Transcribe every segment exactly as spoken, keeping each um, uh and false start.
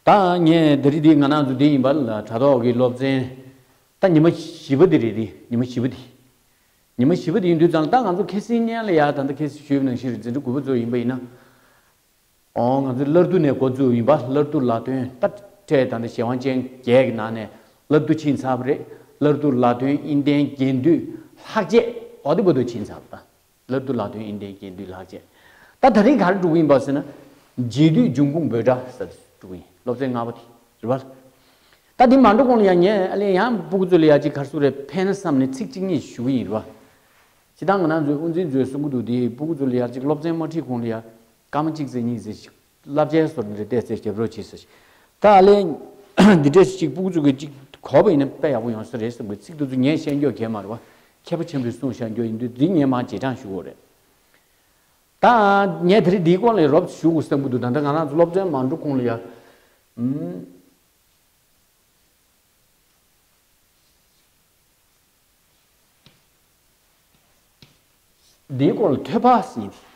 ད་ངས་འདི་རིགས་འདི་ང་རང་ཚོ་འདི་ཡིན་པ་ལ་དྲ་ཐོག་གི་སློབ་ཚན། ད་ཉི་མ་བཞི་པ་འདི་རེད། འདི་ཉི་མ་བཞི་པ་འདི། ཉི་མ་བཞི་པ་འདི་ཡིན་དུས་ཙང་ད་ང་ཚོ་ཁ་སང་ཉིན་ལ་ཡ་ད་ལྟ་ཁ་སང་ཞུས་པ་ནང་བཞིན་རེད། འཛིན་གྲྭ་དགུ་པ་ཚོ་ཡིན་པ་ཡིན་ན། ཨོ་ང་ཚོ་བླ་རྡོ་ནས་འགོ་བཙུགས་ཡིན་པ། བླ་རྡོ་ལ་དོན་ད་ཁྲལ་ད་ལྟ་གཞན་དབང་ཅན་བརྒྱད་ཀྱི་ནང་ནས་བླ་རྡོ་ཕྱིན་ཚར་བ་རེད། བླ་རྡོ་ལ་དོན་དབྱིན་ལྡན་རྒྱན་སྡུད་ལྷག་བཅས་འོ་དེ་བར་དུ་ཕྱིན་ཚར་བ་ད། བླ་རྡོ་ལ་དོན་དབྱིན་ལྡན་རྒྱན་སྡུད་ལྷག་བཅས། ད་ད་རེས་ག་རེ་འགྲོ་གི་ཡིན་པ་ཟེར་ན། རྗེ་བདུད་འབྱུང་ཁུངས་འབོད་སྒྲ་ཟེར་འགྲོ་གི་ཡིན། སློབ་ཚན་ལྔ་པ་དེ་རེད་པ། ད་འདི་མ་འགྲོ་གོང་ལ་ཡང་ངས་ཨ་ལས་ཡང་སྤུ་གུ་ཚོ་ལ་ཡ་གཅིག་ག་རེ་ཟེར་རེད། ཕན་ན་བསམ་ནས་ཚིག་གཅིག་གཉིས་ཞུ་གི་ཡིན་རེད་པ། སྤྱིར་བཏང་ང་རང་ཚོའི་དབུ་འཛིན་ཚོས་གསུང་གི་འདུག་དེ་སྤུ་གུ་ཚོ་ལ་ཡ་གཅིག་སློབ་ཚན་མ་ཁྲིད་གོང་ལ་ཡ་སྐར་མ་གཅིག་ཙམ་གཉིས་ཙམ་ཞིག་བསླབ་བྱའི་བཟོ་འདྲ་བལྟས་ཚེ་རྒྱབ་རོགས་བྱེད་ཟེར་ཞིག་ད་ཨ་ལས་འདི་འདྲས་ཞིག་སྤུ་གུ་ཚོ་གི་གཅིག་གོ་བ་ཡིན་ན་དཔེ་ཡག་པོ་ཡོང་ས་རེད་བསམ་གི། ཚིག་དེ་ཚོ་ངས་བཤད་རྒྱུ་གལ་མ་རེད་པ། མཁས་པ་ཆེན་པོས་གསུངས་བཞག་རྒྱུ་ཡིན་དུས་འདི་ངས་མར་རྗེས་འབྲང་ཞུ་དགོས་རེད། ད་ངས་དེ་རིང་འདིའི་སྐོར་ལ་རོབ་ཞུ་དགོས་བསམ་གི་འདུག་ད་ལྟ་ང་རང་ཚོ་སློབ་ཚན་མ་འགྲོ་གོང་ལ་ཡ། ཨུམ། འདིའི་སྐོར་ལ་ཐོས་པ་ཟེར་མཁན་དེ།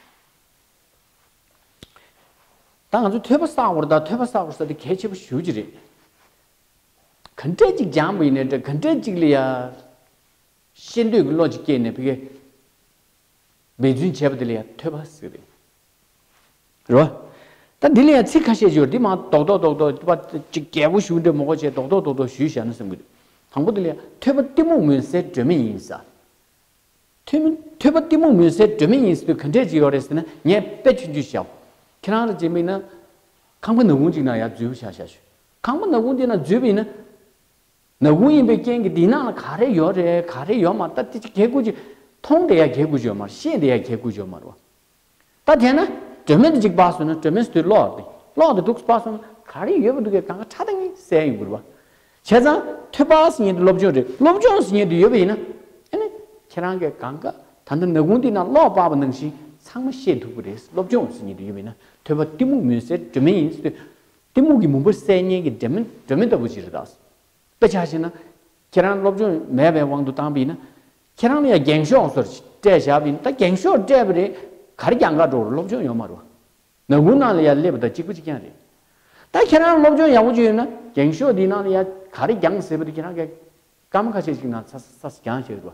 ད་ང་ཚོ་ཐོས་པ་བསགས་པར་ད་ཐོས་པ་བསགས་པར་ཟེར་དེ་གལ་ཆེ་པོ་ཞེ་པོ་ཅིག་རེད། ག་འདྲས་ཅིག་སྦྱངས་པ་ཡིན་ནའི་འདྲ། ག་འདྲས་ཅིག་ལ་ཡ་ཤེས་འདོད་ཀྱི་བློ་ཅིག་སྐྱེས་ནས་ཕ་གི་འབད་བརྩོན་བྱས་པ་དེ་ལ་ཡ་ཐོས་པ་ཟེར་གི་རེད། རེད་པ། ད་འདི་ལ་ཡང་ཚིག་ཁ་ཤས་ཅིག་ཡོད་རེད། འདི་མར་རྡོག་རྡོག་རྡོག་རྡོག་པ་ཅིག་རྒྱས་པོ་ཞུ་འདོད་མོ་གོ་བྱས་རྡོག་རྡོག་རྡོག་རྡོག་ཞུས་བཞག་ན་བསམ་གི་འདུག་དང་པོ་འདི་ལ་ཡང་ཐོས་པ་གཏི་མུག་མུན་སེལ་སྒྲོན་མེ་ཡིན་ཟེར། ཐོས་མི་ཐོས་པ་གཏི་མུག་མུན་སེལ་སྒྲོན་མེ་ཡིན་ཟེར་དུས་ག་འདྲས་ཅིག་ཡོད་རེད་ཟེར་ན། ངས་དཔེ་ཆུང་ཆུང་བཞག་ཁྱེད་རང་ལ་བྱས་པ་ཡིན་ན། ཁང་པ་ནག་ཁུང་ཅིག་ནང་ཡར་འཛུལ་བཞག་བཞག་ཞུ། ཁང་པ་ནག་ཁུང་དེ་ནང་འཛུལ་བ་ཡིན་ན། ནག་ཁུང་ཡིན་པའི་རྐྱེན་གྱིས་དེའི་ནང་ལ་ག་རེ་ཡོད་རེད་ག་རེ་ཡོད་མ་རེད་ད་དེ་ཅིག་གལ་དགོས་ཀྱི། མཐོང་བསྡད་ཡ་གལ་དགོས་ཀྱི་ཡོད་མ་རེད། ཤེས་བསྡད་ཡ་གལ་དགོས་ཀྱི་ཡོད་མ་རེད་པ། ད་དེས་ན་སྒྲོན་མེ་དེ་ཅིག་སྤར་སོང་ན་སྒྲོན་མེ་ཟེར་དུས་གློག་རེད། གློག་དེ་འདུག་སྤར་སོང་ན་ག་རེ་ཡོད་པ་འདུག་གས་གང་ག་ཁྲ་ཐག་ཉེ་བསལ་ཡོང་གི་རེད་པ། བྱས་ཙང་ཐོས་པ་ཟེར་མཁན་དེ་སློབ་སྦྱོང་རེད། སློབ་སྦྱོང་ཟེར་མཁན་དེ་ཡོད་པ་ཡིན་ན། ཨ་ནི་ཁྱེད་རང་གིས་གང་ག་ད་ལྟ་ནག་ཁུང་དེ་ནང་གློག་སྤར་བ་ནང་བཞིན་ཚང་མ་ཤེས་ཐུབ་ཀྱི་རེད། སློབ་སྦྱོང་ཟེར་མཁན་དེ་ཡོད་པ་ཡིན་ན་ཐོས་པ་གཏི་མུག་མུན་སེལ་སྒྲོན་མེ་ཡིན་ཟེར་དུས། གཏི་མུག་གི་མུན་པ་སེལ་མཁན་གྱི་སྒྲོན་མེ་སྒྲོན་མེ་ལྟ་བུ་ཅིག་རེད་ད། དཔེ་ཆ་བཞག་ན། ཁྱེད་རང་སློབ་སྦྱོང་མེད་པའི་དབང་དུ་བཏང་པ་ཡིན་ན། ཁྱེད་རང་ལ་ཡང་རྒྱན་ཤོག་སོགས་སྤྲད་བཞག་པ་ཡིན་ན། ད་རྒྱན་ཤོག་སྤྲད་པ་རེད། ག་རེ་རྒྱང་ག་འགྲོ་རུ་སློབ་སྦྱོང་ཡོད་མ་རེད་པ། ནག་ཁུང་ནང་ལ་ཡང་སླེབས་པ་དང་གཅིག་པ་གཅིག་རྐྱང་རེད། ད་ཁྱེད་རང་སློབ་སྦྱོང་ཡག་པོ་བྱས་ཡོད་ན་རྒྱན་ཤོག་འདིའི་ནང་ལ་ཡང་ག་རེ་རྒྱང་ཟེར་བ་དེ་ཁྱེད་རང་གིས་སྐར་མ་ཁ་ཤས་ཤིག་ནང་ཚ་ཚ་རྒྱང་ཤེས་རེད་པ།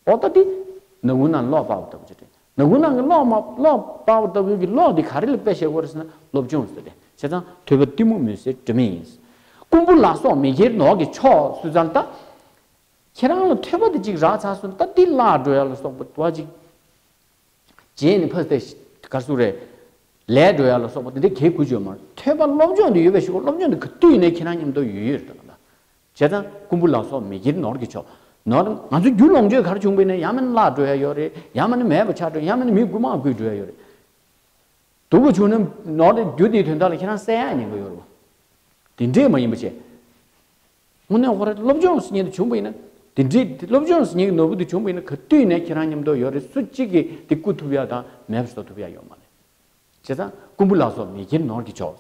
འོ་ད་དེ་ནག་ཁུང་ནང་གློག་སྤར་བ་ལྟ་བུ་ཅིག་རེད། ནག་ཁུང་ནང་གི་གློག་མ་གློག་སྤར་བ་ལྟ་བུའི་གི་གློག་འདི་ག་རེ་ལ་དཔེ་བཞག་དགོས་རེད་ཟེར་ན་སློབ་སྦྱོང་ཟེར་ཏེ། བྱས་ཙང་ཐོས་པ་གཏི་མུག་མུན་སེལ་སྒྲོན་མེ་ཡིན། རྐུན་པོ་ལ་སོགས་མི་སྒེར་ནོར་གྱི་མཆོག་ཟེར་ཙང་ད། ཁྱེད་རང་ལ་ཐོས་པ་འདི་ཅིག་རག་ཚར་སོང་ད་འདི་བརླག་འགྲོ་ཡ་ལ་སོགས་པ་བ་ཅིག་རྗེས་ནས་ཕ་སྟེ་ག་རེ་ཟེར་རེད། ལས་འགྲོ་ཡ་ལ་སོགས་པ་དེ་འདྲའི་གལ་དགོས་ཀྱི་ཡོད་མ་རེད། ཐོས་པ་སློབ་སྦྱོང་དེ་ཡོད་པའི་ཞུ་གོ་སློབ་སྦྱོང་དེ་ག་དུས་ནས་ཁྱེད་རང་མཉམ་དུ་ཡོད་ཡོད་རེད་ད། བྱས་ཙང་རྐུན་པོ་ལ་སོགས་མི་སྒེར་ནོར་གྱི་མཆོག་ནོར་ང་ཚོ་རྒྱུ་ལོངས་སྤྱོད་ག་རེ་བྱུང་བས་ན་ཡང་མིན་བརླག་འགྲོ་ཡ་ཡོད་རེད། ཡང་མིན་མེད་པ་ཆགས་འགྲོ། ཡང་མིན་མི་རྐུ་མ་རྐུས་འགྲོ་ཡ་ཡོད་རེད། སྡུག་པོ་བྱུང་ན་ནོར་དེ་རྒྱུ་དེའི་དོན་དག་ལ་ཁྱེད་རང་བསད་ཡ་ཉེན་ཁ་ཡོད་རེད་པ། དེ་འདྲས་མ་ཡིན་པ་བྱས། དངོས་གནས་ཁོ་རང་སློབ་སྦྱོང་ཟེར་མཁན་དེ་བྱུང་བ་ཡིན་ན། དེ་འདྲས་དེ་སློབ་སྦྱོང་ཟེར་མཁན་གྱི་ནོར་བུ་དེ་བྱུང་བ་ཡིན་ན་ག་དུས་ནས་ཁྱེད་རང་མཉམ་དུ་ཡོད་རེད། སུ་གཅིག་གིས་དེ་རྐུ་ཐུབ་ཡ་དང་མེད་པ་བཟོ་ཐུབ་ཡ་ཡོད་མ་རེད། བྱས་ཙང་རྐུན་པོ་ལ་སོགས་མི་སྒེར་ནོར་གྱི་མཆོག་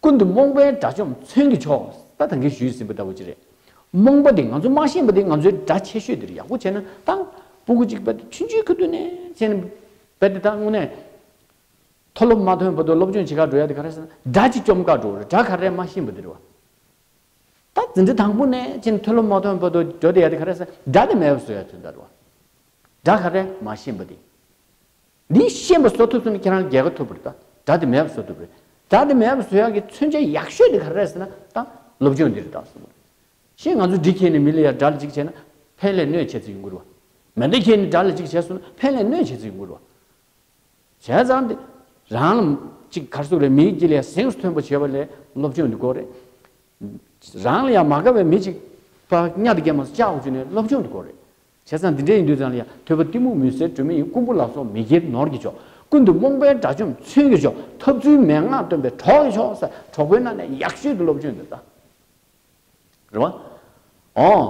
ཀུན་ཏུ་རྨོངས་པའི་དགྲ་བཅོམ་མཚོན་གྱི་མཆོག་ད་ད་གིན་ཞུས་ཟིན་པ་ལྟ་བུ་ཅིག་རེད། རྨོངས་པ་དེ་ང་ཚོ་མ་ཤེས་པ་དེ་ང་ཚོའི་དགྲ་ཆེ་ཤོས་དེ་རེད། ཡག་པོ་བྱས་ན་ད་སྤུ་གུ་གཅིག་རྦད་དེ་ཆུང་ཆུང་ཁ་ཐུག་ནས་བྱས་ན་རྦད་དེ་ད་དངོས་གནས། མཐོ་སློབ་མ་ཐོན་བར་དུ་སློབ་སྦྱོང་བྱེད་གར་འགྲོ་ཡ་དེ་ག་རེ་ཟེར་ན་དགྲ་ཅིག་བཅོམ་གར་འགྲོ་རེད། དགྲ་ག་རེ་མ་ཤེས་པ་དེ་རེད་བ། ད་འཛིན་གྲྭ་དང་པོ་ནས་ཕྱིན་མཐོ་སློབ་མ་ཐོན་བར་དུ་འགྲོ་བསྡད་ཡ་དེ་ག་རེ་ཟེར་ན་དགྲ་དེ་མེད་པ་བཟོ་ཡ་དོན་དག་རེད་བ། དགྲ་ག་རེ་མ་ཤེས་པ་དེ། འདི་ཤེས་པ་བཟོ་ཐུབ་སོང་ན་ཁྱེད་རང་རྒྱལ་ཁ་ཐོབ་པ་རེད། ད་དགྲ་དེ་མེད་པ་བཟོ་ཐུབ་རེད། དགྲ་དེ་མེད་པ་བཟོ་ཡ་གི་མཚོན་ཆ་ཡག་ཤོས་དེ་ག་རེ་རེད་ཟེར་ན་ད་སློབ་སྦྱོང་འདི་རེད་ད་གསུངས་པ་རེད། ཤེས་ང་ཚོ་འདི་ཁྱེར་ནས་མི་ལ་ཡ་དགྲ་ལ་གཅིག་བྱས་ན་ཕན་ལས་གནོད་ཆེ་ཙམ་ཡོང་གི་རེད་བ། མེ་མདའ་ཁྱེར་ནས་དགྲ་ལ་གཅིག་བྱས་སོང་ན་ཕན་ལས་གནོད་ཆེ་ཙམ་ཡོང་གི་རེད་བ། བྱས་ཙང་དེ་རང་ལ་གཅིག་ག་རེ་ཟེར་རེད། མིའི་དཀྱིལ་ལ་གཟེངས་སུ་ཐོན་པ་བྱེད་པ་ལས་སློབ་སྦྱོང་འདི་དགོས་རེད། རང་ལ་ཡང་མ་དགའ་བའི་མི་གཅིག་ཕར་གཉའ་དེ་རྒྱབ་མ་སོང་ལྕགས་འོག་བཅུག་ནས་སློབ་སྦྱོང་འདི་དགོས་རེད། བྱས་ཙང་འདི་འདྲ་ཡིན་དུས་ཙང་ལ་ཡང་ཐོས་པ་གཏི་མུག་མུན་སེལ་སྒྲོན་མེ་ཡིན། རྐུན་པོ་ལ་སོགས་མི་སྒེར་ནོར་གྱི་མཆོག་ཀུན་ཏུ་རྨོངས་པའི་དགྲ་བཅོམ་མཚོན་གྱི་མཆོག་འཐབ་རྩོད་མན་ངག་སྟོན་པའི་གྲོགས་ཀྱི་མཆོག་ཟེར་གྲོགས་པོའི་ནང་ནས་ཡག་ཤོས་དེ་སློབ་སྦྱོང་འདི་ལྟ། རེད་བ། ཨོ།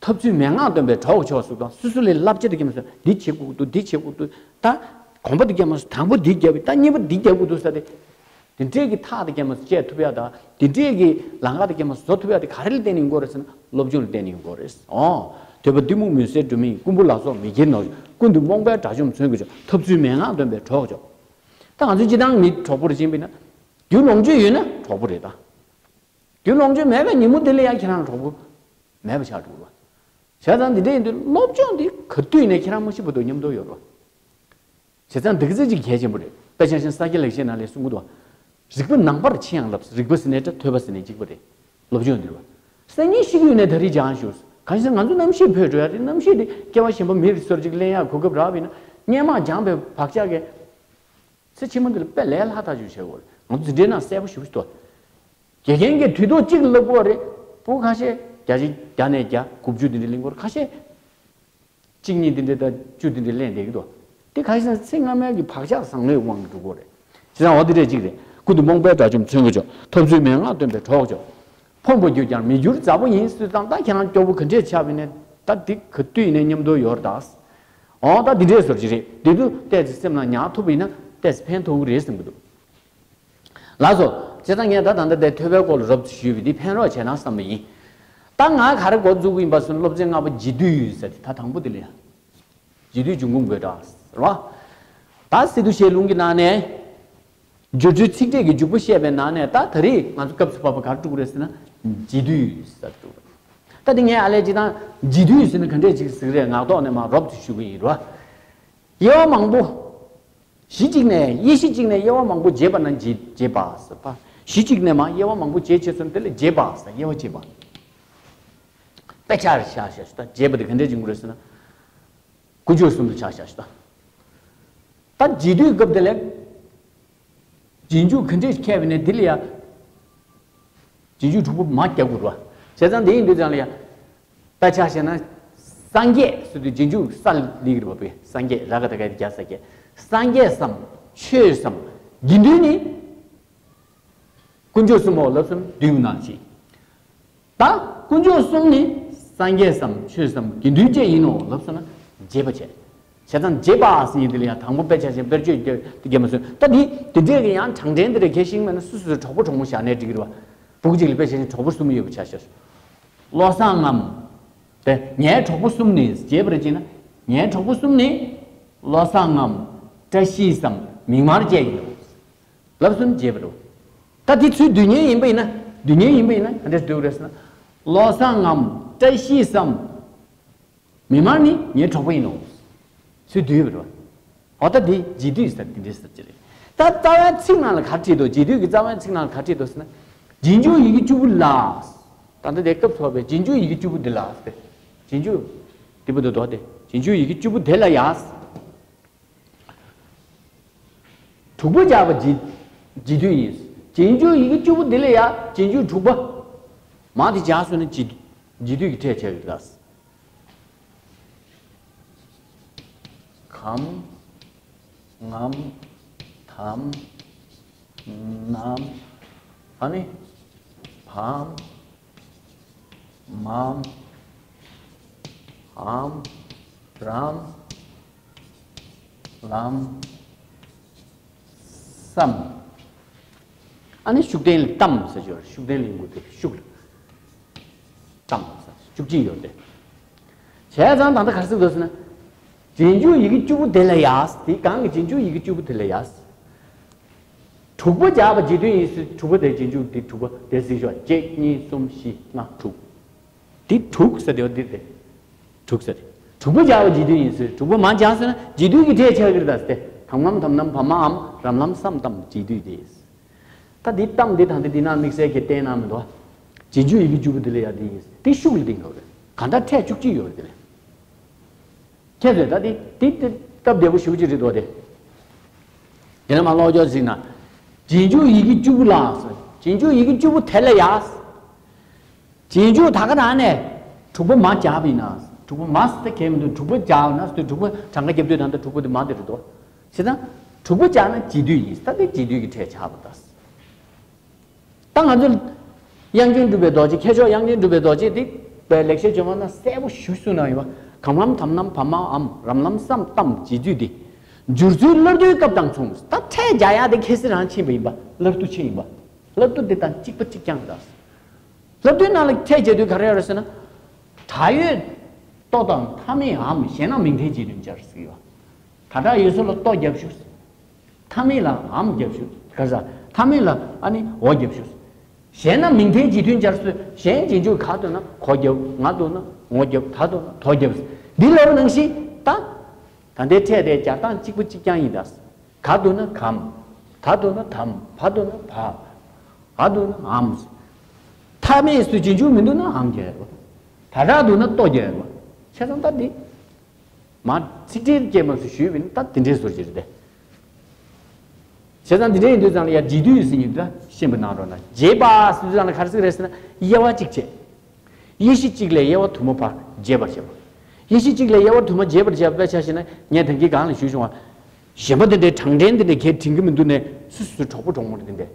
འཐབ་རྩོད་མན་ངག་སྟོན་པའི་གྲོགས་ཀྱི་མཆོག་ཟེར་དང་སོ་སོ་ལས་བསླབ་བྱ་དེ་ག་མ་ཟེར་འདི་བྱེད་དགོས་ཀྱི་འདུག་འདི་བྱེད་དགོས་ཀྱི་འདུག་ད་གོམ་པ་དེ་ག་མ་ཟེར་དང་པོ་འདི་བརྒྱབ་པ་ད་གཉིས་པ་འདི་བརྒྱབ་དགོས་འདུག་ཟེར་ཏེ། དེ་འདྲས་ཀྱི་ཐག་དེ་ག་མ་ཟེར་བཅད་ཐུབ་ཡ་དང་དེ་འདྲས་ཀྱི་ལམ་ཁ་དེ་ག་མ་ཟེར་བཟོ་ཐུབ་ཡ་དེ་ག་རེ་ལ་བརྟེན་ནས་ཡོང་གི་རེད་ཟེར་ན་སློབ་སྦྱོང་ལ་བརྟེན་ནས་ཡོང་གི་རེད། ཨོ། ཐོས་པ་གཏི་མུག་མུན་སེལ་སྒྲོན་མེ་ཡིན། རྐུན་པོ་ལ་སོགས་མི་སྒེར་ནོར་ཀུན་ཏུ་རྨོངས་པའི་དགྲ་བཅོམ་མཚོན་གྱི་མཆོག་འཐབ་རྩོད་མན་ངག་སྟོན་པའི་གྲོགས་ཀྱི་མཆོག་ད་ང་ཚོའི་སྤྱིར་བཏང་མི་གྲོགས་པོ་རེ་བྱེད་པ་ཡིན་ན། རྒྱུ་ལོངས་སྤྱོད་ཡོད་ན་གྲོགས་པོ་རེད་ད། རྒྱུ་ལོངས་སྤྱོད་མེད་པའི་ཉིན་མོ་དེ་ལ་ཡང་ཁྱེད་རང་གྲོགས་པོ་མེད་པ་ཆགས་འགྲོ་གི་རེད་བ། བྱས་ཙང་འདི་འདྲ་ཡིན་དུས་སློབ་སྦྱོང་འདི་ག་དུས་ནས་ཁྱེད་རང་མ་ཤི་བར་དུ་མཉམ་དུ་ཡོད་རེད་བ། བྱས་ཙང་འདི་ག་ཚོད་ཅིག་གལ་ཆེན་པོ་རེད། དཔེ་ཆ་བཞིན་ས་སྐྱ་ལེགས་བཤད་ནང་ལས་གསུང་གི་འདུག་བ། རིག་པ་ནང་པར་ཕྱིན་ཡང་བསླབ། རིག་པ་ཟེར་ནས་འདྲ་ཐོས་པ་ཟེར་ནས་གཅིག་པ་རེད། སློབ་སྦྱོང་འདི་རེད་བ། སང་ཉིན་ཤི་གི་ཡོད་ནས་ད་རེས་སྦྱངས་ཤོག་གང་ཞིག་ང་ཚོ་རྣམ་ཤེས་འཕོས་འགྲོ་ཡ་དེ་རྣམ་ཤེས་དེ་སྐྱེ་བ་གཞན་པ་མི་རིགས་སོར་ཅིག་ལེན་ཡ་གོ་སྐབས་རག་པ་ཡིན་ན་སྔན་མ་སྦྱངས་པའི་བག་ཆགས་ཀྱིས། ཚེ་ཕྱི་མ་འདི་ལ་དཔེ་ལས་སླ་ཐག་ཆོད་བྱེད་དགོས་རེད། ང་ཚོ་འཛིན་གྲྭའི་ནང་གསལ་པོ་ཞེ་པོ་ཞིག་འདུག་དགེ་རྒན་གྱིས་དུས་ཐོག་གཅིག་ལ་བསླབ་དགོས་རེད། ཕྲུ་གུ་ཁ་ཤས་བརྒྱ་ཆ་བརྒྱ་ནས་བརྒྱ་དགུ་བཅུ་འདི་འདྲ་ལེན་དགོས་རེད། ཁ་ཤས་གཅིག་གཉིས་འདི་འདྲ་དང་བཅུ་འདི་འདྲ་ལེན་བསྡད་ཀྱི་འདུག་དེ་ཁ་ཤས་ཚེ་སྔ་མའི་གི་བག་ཆགས་བཟང་མོའི་དབང་གིས་འགྲོ་གི་རེད། བྱས་ཙང་འོ་དེ་འདྲ་གཅིག་རེད། ཀུན་ཏུ་རྨོངས་པའི་དགྲ་བཅོམ་མཚོན་གྱི་མཆོག་ཐོབ་ཚུལ་མན་ངག་སྟོན་པའི་གྲོགས་མཆོག་ཕོངས་པར་གྱུར་ཀྱང་མི་འགྱུར་མཛའ་བོ་ཡིན། སུས་བཏང་ད་ཁྱེད་རང་སྐྱོ་པོ་ག་འདྲས་ཆགས་པ་ཡིན་ནའི་ད་འདི་ག་དུས་ཡིན་ནའི་མཉམ་དུ་ཡོད་རེད་ད། འོ་ད་འདི་འདྲས་བཟོ་གི་རེད། འདི་དུས་ཏོག་ཙམ་སེམས་ལ་ཉར་ཐུབ་པ་ཡིན་ན་ཏོག་ཙམ་ཕན་ཐོགས་ཀྱི་རེད་བསམ་གྱི་འདུག་ལགས་སོ། བྱས་ཙང་ངས་ད་ད་ལྟ་དེ་ཐོས་པའི་སྐོར་ལ་རོབ་ཙམ་ཞུས་པ་འདི་ཕན་རོགས་བྱས་ན་བསམ་པ་ཡིན། ད་ང་ག་རེ་འགོ་འཛུགས་ཀྱི་ཡིན་པ་སོང་། སློབ་ཚན་ལྔ་པ་རྗེས་ཟློས་ཡོད་ཟེར་དེ་ད་དང་པོ་དེ་ལ་ཡ། རྗེས་ཟློས་འབྱུང་ཁུངས་དགོད་བྲ་ཟེར་བ། ད་སི་ཏུ་ཤའི་ལུང་གི་ནང་ནས། སྦྱོར་ཚུལ་ཚིག་ཕྲད་ཀྱི་འཇུག་པ་བཤད་པའི་ནང་ནས་ད་ད་རེས་ང་ཚོ་སྐབས་སུ་བབས་པ་ག་རེ་དཀྲུགས་རེད་ཟེར་ན། རྗེས་ཟློས་ཟེར་དཀྲུགས་རེད། ད་དེ་ངས་ཨ་ལས་ཅི་དང་རྗེས་ཟློས་ཟེར་ན་ག་འདྲས་ཅིག་ཟེར་རེད། ངག་ཐོག་ནས་མར་རོབ་ཙམ་ཞུ་གི་ཡིན་རོ། དབྱེ་བ་མང་པོ། གཞི་གཅིག་ནས་དབྱེ་གཞི་གཅིག་ནས་དབྱེ་བ་མང་པོ་འབྱེད་པ་ན་འབྱེད་འབྱེད་པ་ཟེར་བ། གཞི་གཅིག་ནས་མ་དབྱེ་བ་མང་པོ་འབྱེད་བྱས་ཚུལ་དེ་ལ་འབྱེད་པ་ཟེར། དབྱེ་བ་འབྱེད་པ། དཔེ་ཆ་རེ་ཆ་བཞག་ཤོག་ད། འབྱེད་པ་དེ་ག་འདྲས་ཅིག་དགོས་རེད་ཟེར་ན། ཀུན་སྤྱོད་གསུམ་དུ་ཆ་བཞག་ཤོག་ད། ད་རྗེས་ཟློས་སྐབས་དེ་ལ། རྗེས་འཇུག་ག་འདྲས་ཁྱད་པར་ནས་དེ་ལ་ཡ། རྗེས་འཇུག་དྲུག་པོ་མ་རྒྱག་དགོས་རེད་བ། བྱས་ཙང་དེ་ཡིན་དུས་ཙང་ལ་ཡ། ད་ཆ་བཞག་ན། སངས་རྒྱས་ཟེར་དུས་རྗེས་འཇུག་ས་ལ་ལིང་རེད་བ། སངས་རྒྱས་ར་ག་ད་ག་རྒྱ་ས་རྒྱས། སངས་རྒྱས་སམ། ཆོས་སམ། དགེ་འདུན་ནི། དཀོན་མཆོག་གསུམ་མོ་ལབ་སོང་ན་འདུས་པ་ནང་བཞིན། ད་དཀོན་མཆོག་གསུམ་ནི་སངས་རྒྱས་སམ་ཆོས་སམ་དགེ་འདུན་བཅས་ཡིན་ནོ་ལབ་སོང་ན་འབྱེད་པ་བྱས། བྱས་ཙང་འབྱེད་པ་ཟེར་ཡིན་དེ་ལ་ཡང་དང་པོ་དཔེ་ཆ་བཞིན་དཔེར་བརྗོད་རྒྱབ་དེ་རྒྱབ་མ་སོང་། ད་འདི་དེ་འདྲས་ཀྱི་ཡང་གྲངས་འདྲེན་དེ་འདྲས་གལ་ཤིང་མེད་ན་སུ་སུ་གྲོགས་པོ་གྲོགས་མོ་བཞག་ནས་འགྲིག་གི་རེད་བ། བུ་གཅིག་ལ་དཔེ་ཆ་བཞིན་གྲོགས་པོ་གསུམ་ཡོད་པ་ཆ་བཞག་བློ་བཟང་ངམ། དེ་ངའི་གྲོགས་པོ་གསུམ་ནི་འབྱེད་པར་བྱེད་ན། ངའི་གྲོགས་པོ་གསུམ་ནི། བློ་བཟང་ངམ། བཀྲ་ཤིས་སམ། མིག་དམར་བཅས་ཡིན་ནོ། ལབ་སོང་ན་འབྱེད་པ་རེད། ད་དེ་ཚུར་བསྡུ་མཁན་ཡིན་པ་ཡིན་ན། བསྡུ་མཁན་ཡིན་པ་ཡིན་ན་ག་འདྲས་བསྡུ་དགོས་རེད་ཟེར་ན། བློ་བཟང་ངམ། བཀྲ་ཤིས་སམ། མིག་དམར་ནི་ངའི་གྲོགས་པོ་ཡིན་ནོ། ཚུར་བསྡུས་པ་རེད། འོ་ད་དེ་རྗེས་བསྡུས་ཟེར་དེ་འདྲས་ཟེར་གྱི་རེད། ད་རྩ་བའི་ཚིག་ནང་ལ་ག་རེ་བྲིས་འདུག་རྗེས་བསྡུས་ཀྱི་རྩ་བའི་ཚིག་ནང་ལ་ག་རེ་བྲིས་འདུག་ཟེར་ན། རྗེས་འཇུག་ཡི་གེ་བཅུ་པོ་ལ། ད་ལྟ་དེ་སྐབས་ཐོབ་པའི་རྗེས་འཇུག་ཡི་གེ་བཅུ་པོ་འདི་ལ་ཟེར། རྗེས་འཇུག་འདི་པོ་འདི་འདུག་སྟེ། རྗེས་འཇུག་ཡི་གེ་བཅུ་པོ་དེ་ལ་ཡ། དྲུག་པ་སྦྱར་བ་རྗེས་རྗེས་བསྡུས་ཡིན། རྗེས་འཇུག་ཡི་གེ་བཅུ་པོ་འདི་ལ་ཡ་རྗེས་འཇུག་དྲུག་པ། མ་དེ་སྦྱར་སོང་ན་རྗེས་རྗེས་བསྡུས་ཀྱི་ཕྲད་ཆགས་ཡོད་ལ། གམ། ངམ། དམ། ནམ། ཨ་ནི། བམ། མམ། འམ། རམ། ལམ། སམ། ཨ་ནི་ཤུགས་ལྡན་ལ་ཏམ་ཟེར་གྱི་ཡོད་རེད། ཤུགས་ལྡན་ལ་ཡིན་དགོས་ཏེ་ཤུགས་ལ། ཏམ་ཟེར་བཅུ་གཅིག་ཡོད་དེ། བྱས་ཙང་ད་ལྟ་ག་རེ་ཟེར་འདུག་ཟེར་ན། རྗེས་འཇུག་ཡི་གེ་བཅུ་པོ་དེ་ལ་ཡ། དེ་གང་གི་རྗེས་འཇུག་ཡི་གེ་བཅུ་པོ་དེ་ལ་ཡ། དྲུག་པ་སྦྱར་བ་རྗེས་བསྡུས་ཡིན་ཟེར། དྲུག་པ་དེ་རྗེས་འཇུག་དེ་དྲུག་པ་དེ་ཟེར་ཤོག་གཅིག་གཉིས་གསུམ་བཞི་ལྔ་དྲུག་དེ་དྲུག་ཟེར་དེ་བ་འདི་དེ། དྲུག་ཟེར་དེ། དྲུག་པ་སྦྱར་བ་རྗེས་བསྡུས་ཡིན་ཟེར། དྲུག་པ་མ་སྦྱར་ཟེར་ན་རྗེས་བསྡུས་ཀྱི་ཕྲད་ཆགས་ཀྱི་རེད་ད་ཟེར་ཏེ། དམ་ངམ་དམ་ནམ་བམ་མའམ་རམ་ལམ་སམ་ཏམ་རྗེས་བསྡུས་དེ། ད་འདི་ཏམ་འདི་དང་འདི་འདི་ན་དམིགས་བསལ་གྱི་བསྟན་ན་མི་འདུག་རྗེས་འཇུག་ཡི་གེ་བཅུ་པོ་འདི་ལ་ཡ་འདི་ཡིན་ཟེར། དེ་ཤུགས་ལ་བསྟན་དགོས་རེད། གང་ལྟར་ཕྲད་བཅུ་གཅིག་ཡོད་རེད་དེ་ལས། ཁྱེད་ཚོས་ད་དེ་དེ་དེ་སྟབས་བདེ་པོ་ཞེ་པོ་ཅིག་རེད་འདུག་སྟེ། དེ་ནས་མར་ཀློག་སྐྱོར་གཟིགས་ན། རྗེས་འཇུག་ཡི་གེ་བཅུ་པོ་ལ་ཟེར། རྗེས་འཇུག་ཡི་གེ་བཅུ་པོ་དེ་ལ་ཡ། རྗེས་འཇུག་ད་ག་ནང་ནས་དྲུག་པ་མ་སྦྱར་བ་ཡིན་ན། དྲུག་པ་མ་ཟེར་གལ་མི་འདུག་དྲུག་པ་སྦྱར་ན་ཟེར། དྲུག་པ་གྲངས་ཀ་རྒྱབ་དུས་ད་ལྟ་དྲུག་པ་དེ་མ་དེ་རེད་འདུག་བྱས་ཙང་དྲུག་པ་སྦྱར་ན་རྗེས་བསྡུས་ཡིན། ད་དེ་རྗེས་བསྡུས་ཀྱི་ཕྲད་ཆགས་པ་ད། ད་ང་ཚོ་དབྱངས་ཅན་གྲུབ་པའི་རྡོ་རྗེ། མཁས་མཆོག་དབྱངས་ཅན་གྲུབ་པའི་རྡོ་རྗེ་འདི་པའི་ལེགས་བཤད་ལྗོན་དབང་ན་གསལ་པོ་ཞེ་པོ་གསུངས་གནང་ཡོད་པ། གམ་ངམ་དམ་ནམ་བམ་མའམ་རམ་ལམ་སམ་ཏམ་རྗེས་བསྡུས་ཏེ། སྦྱོར་ཚུལ་སླར་བསྡུའི་སྐབས་དང་མཚུངས། ད་ཕྲད་སྦྱར་ཡག་དེ་ཁ་སང་རང་ཕྱིན་པ་ཡིན་པ། སླར་བསྡུ་ཕྱིན་ཡིན་པ། སླར་བསྡུ་འདི་དང་གཅིག་པ་གཅིག་རྐྱང་རེད། སླར་བསྡུའི་ནང་ལ་ཕྲད་སྦྱར་དུས་ག་རེ་ཡོད་རེད་ཟེར་ན། དྲག་ཡོད་ལྟོ་དང་མཐའ་མེད་འམ་ཞེ་ན་མིང་མཐའི་རྗེས་ཟློས་སྦྱར་ཟེར་གྱི་ཡོད། ད་དྲག་ཡོད་ས་ལ་ལྟོ་རྒྱབ་ཤོག་མཐའ་མེད་ལ་འམ་རྒྱབ་ཤོག་ག་ས། མཐའ་མེད་ལ་ཨ་ནི་འོ་རྒྱབ་ཞུ། གཞན་ན་མིང་མཐའི་རྗེས་མཐུན་སྦྱར་སྲོལ། གཞན་རྗེས་འཇུག་ག་འདོད་ན་གོ་རྒྱབ། ང་འདོད་ན་ངོ་རྒྱབ། ད་འདོད་ན་དོ་རྒྱབ། འདི་ལབ་ནང་བཞིན་ད། ད་ལྟའི་ཕྲད་དེ་སྦྱར་སྟངས་གཅིག་པ་གཅིག་རྐྱང་ཡིན་ད། ག་འདོད་ན་གམ། ད་འདོད་ན་དམ། བ་འདོད་ན་བ། འ་འདོད་ན་འམ། མཐའ་མེད་སུ་རྗེས་འཇུག་མི་འདུག་ན་འམ་རྒྱབ་དགོས། ད་དྲག་འདུག་ན་ལྟོ་རྒྱབ་དགོས། བྱས་ཙང་ད་འདི། མ་ཚིག་འགྲེལ་སྐྱེལ་མ་སུ་ཞུས་པ་ཡིན་ན་ད་དེ་འདྲའི་ཟུར་གྱི་རེད་དེ། བྱས་ཙང་དེ་འདྲ་ཡིན་དུས་ཙང་ལ་ཡ་རྗེས་མཐུན་ཟེར་ཡིན་དུས་ད་ཤེས་པ་གནང་རོགས་གནང་། རྗེས་པ་ཟེར་དུས་ཙང་ལ་ག་རེ་ཟེར་གི་རེད་ཟེར་ན་དབྱེ་བ་གཅིག་བྱས། དབྱེ་གཞི་གཅིག་ལས་དབྱེ་བ་དུ་མ་ཕར་རྒྱས་པར་བྱེད་པ། དབྱེ་གཞི་གཅིག་ལས་དབྱེ་བ་དུ་མ་རྒྱས་པར་བྱེད་པ་དཔེ་ཆ་བཞག་ན་ངས་ད་གིན་གང་ལ་ཞུས་བྱུང་བ། གཞན་པ་དེ་འདྲའི་དྲང་ཕྲན་དེ་འདྲའི་གས་དྲན་གི་མི་འདུག་ནས་སུ་སུ་གྲོགས་པོ་གྲོགས་མོ་རེད་དེ་འདྲའི་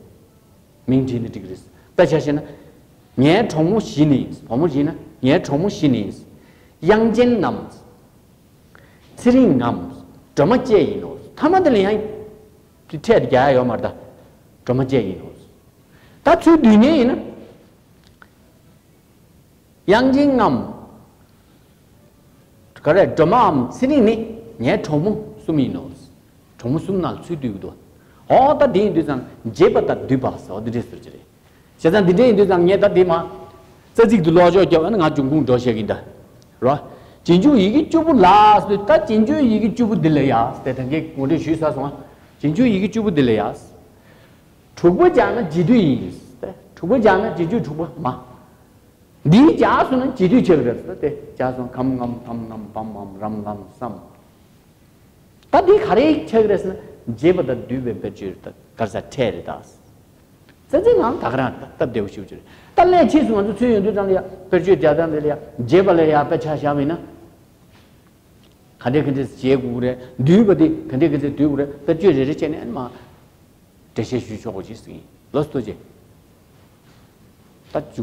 མིང་བྲིས་ནས་འགྲིག་གི་རེད། དཔེ་ཆ་བཞག་ན། ངའི་གྲོགས་མོ་བཞི་ནི་ཡིན། བུ་མོ་བཞི་ན་ངའི་གྲོགས་མོ་བཞི་ནི་ཡིན། དབྱངས་ཅན་ནམ། ཚེ་རིང་ངམ། སྒྲོལ་མ་བཅས་ཡིན་ནོ། མཐའ་མ་དེ་ལ་ཡང་། དེ་ཕྲད་དེ་རྒྱག་ཡ་ཡོད་མ་རེད་ད། སྒྲོལ་མ་བཅས་ཡིན་ནོ། ད་ཚུལ་བསྡུས་ནས་ཡིན་ན། དབྱངས་ཅན་ངམ། ག་རེ་སྒྲོལ་མའམ་ཚེ་རིང་ནི་ངའི་གྲོགས་མོ་གསུམ་ཡིན་ནོ། གྲོགས་མོ་གསུམ་ནང་ཚུལ་བསྡུས་ཀྱི་འདུག་འོ་ད་དེ་ཡིན་དུས་ཙང་རྗེས་པ་དང་བསྡུས་པ་ཟེར་བ་འདི་འདྲས་ཟེར་གྱི་རེད། བྱས་ཙང་འདི་འདྲས་ཡིན་དུས་ཙང་ངས་ད་འདི་མ། རྩ་ཚིག་ཏུ་ལོག་ཕྱོགས་རྒྱབ་ན་ང་འབྱུང་ཁུངས་འགྲོ་བཤད་ཀྱིན་ད། རོ། རྗེས་འཇུག་ཡི་གེ་བཅུ་པོ་ལ་ཟེར་དུས་ད་རྗེས་འཇུག་ཡི་གེ་བཅུ་པོ་འདི་ལ་ཡ་ཟེར་ད་གིན་ངོ་སྤྲོད་ཞུས་ཚར་སོང་ང་། རྗེས་འཇུག་ཡི་གེ་བཅུ་པོ་འདི་ལ་ཡ། དྲུག་པ་སྦྱར་ན་རྗེས་བསྡུས་ཡིན། དྲུག་པ་སྦྱར་ན་རྗེས་འཇུག་དྲུག་པ་མ། འདིའི་སྦྱར་སོང་ན་རྗེས་བསྡུས་ཆགས་ཀྱི་རེད་ཟེར་ཏེ་སྦྱར་སོང་། གམ་ངམ་དམ་ནམ་བམ་མམ་རམ་ལམ་སམ། ད་འདི་ག་རེ་ཆགས་ཀྱི་རེད་ཟེར་ན་རྗེས་པ་དང་བསྡུས་པའི་དཔེར་བརྗོད་རེད་ད། ག་རེ་ཟ་ཕྲད་རེད་ད། རྩ་ཚིག་ནང་ད་ག་རང་སྟབས་བདེ་བོ་ཞིག་ཡོད་ཀྱི་རེད། ད་སླད་ཕྱིས་སུ་ང་ཚོ་ཚུལ་ཡོད་དུས་ཙང་ལ་ཡ་དཔེར་བརྗོད་རྒྱག་སྟངས་འདི་ལ་ཡ་རྗེས་པ་ལ་ཡ་དཔེ་ཆ་བཞག་པ་ཡིན་ན། ག་འདྲས་ག་འདྲས་བྱེད་དགོས་རེད། བསྡུས་པ་འདི་ག་འདྲས་ག་འདྲས་བསྡུས་དགོས་རེད། དཔེར་བརྗོད་རེ་རེ་བྱས་ནས་མ། འགྲེལ་བཤད་ཞུ་ཆོག་པ་ཅིག་ཟིན་ཡིན། ལགས་སོ་ཐུགས་རྗེ་ཆེ། ད་མཇུག